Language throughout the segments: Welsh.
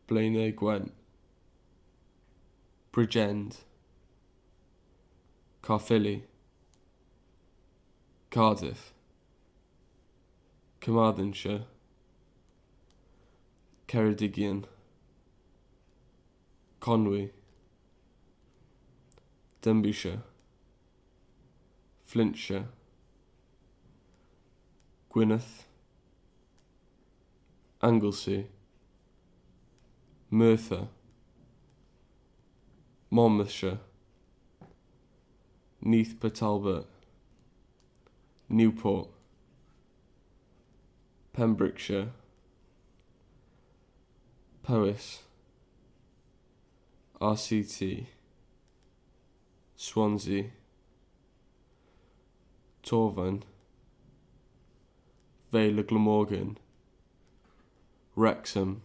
Blaenau Gwent, Bridgend, Caerphilly, Cardiff, Carmarthenshire, Ceredigion, Conwy, Denbighshire, Flintshire, Gwynedd, Anglesey, Merthyr, Monmouthshire, Neath Port Talbot, Newport, Pembrokeshire, Powys, RCT, Swansea, Torfaen, Vale of Glamorgan, Wrexham.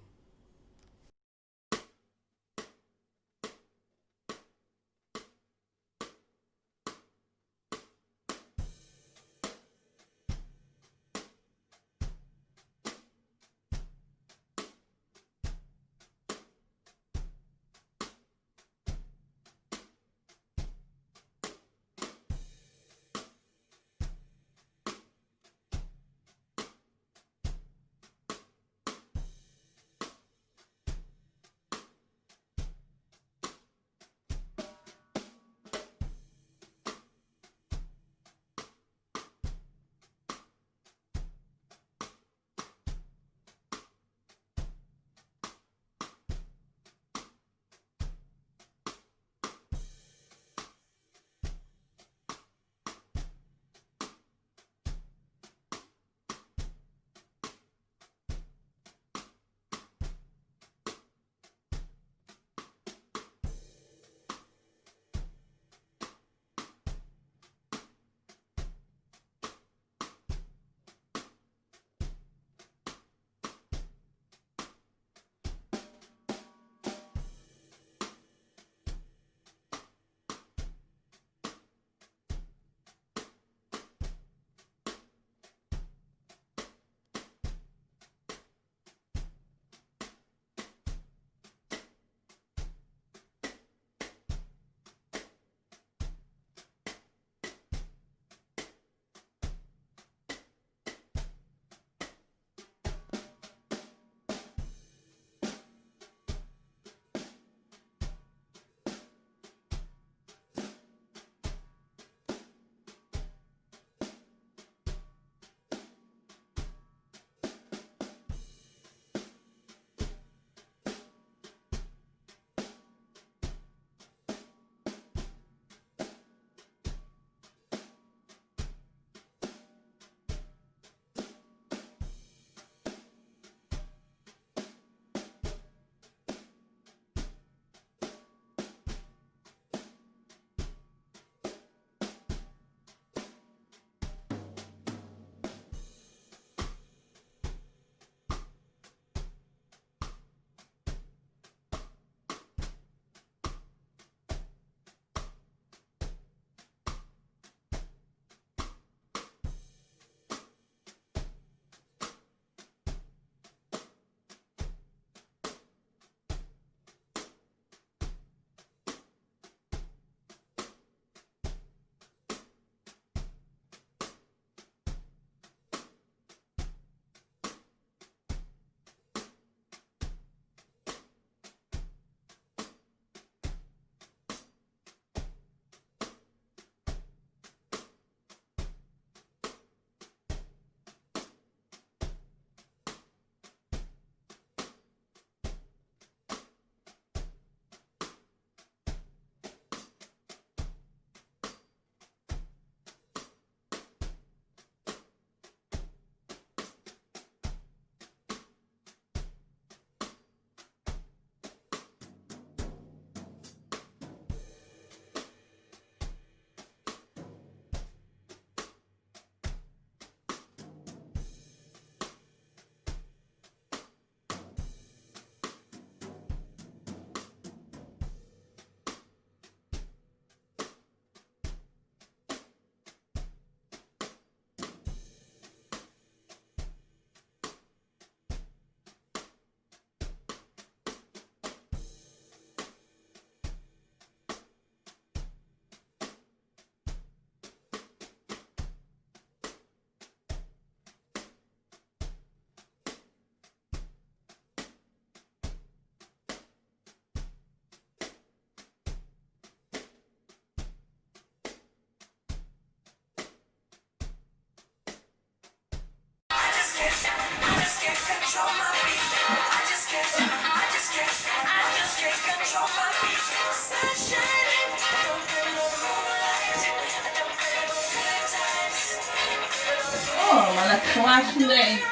O, mae yna clash yn dweud.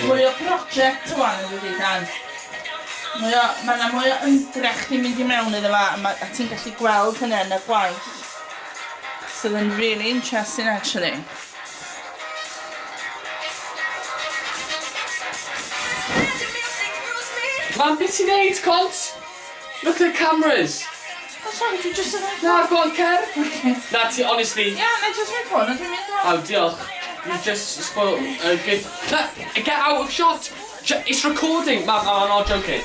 Mwy o project wan yn dydi, Dan? Mwy o, mae yna mwy o ymdrech di mynd i mewn iddo fo, a, ma, a ti'n gallu gweld hynny yn y gwaith. Sydd yn really interesting, actually. Mam, beth ti'n neud, cont? Look at the cameras. Oh, sorry, dwi jyst yn... Na, go on, cer. Na, ti, honestly. Ia, na i jyst rhoi ffôn, a dwi'n mynd Oh, diolch. You've just spoiled a good. Na, get out of shot! It's recording! Mam, I'm not joking.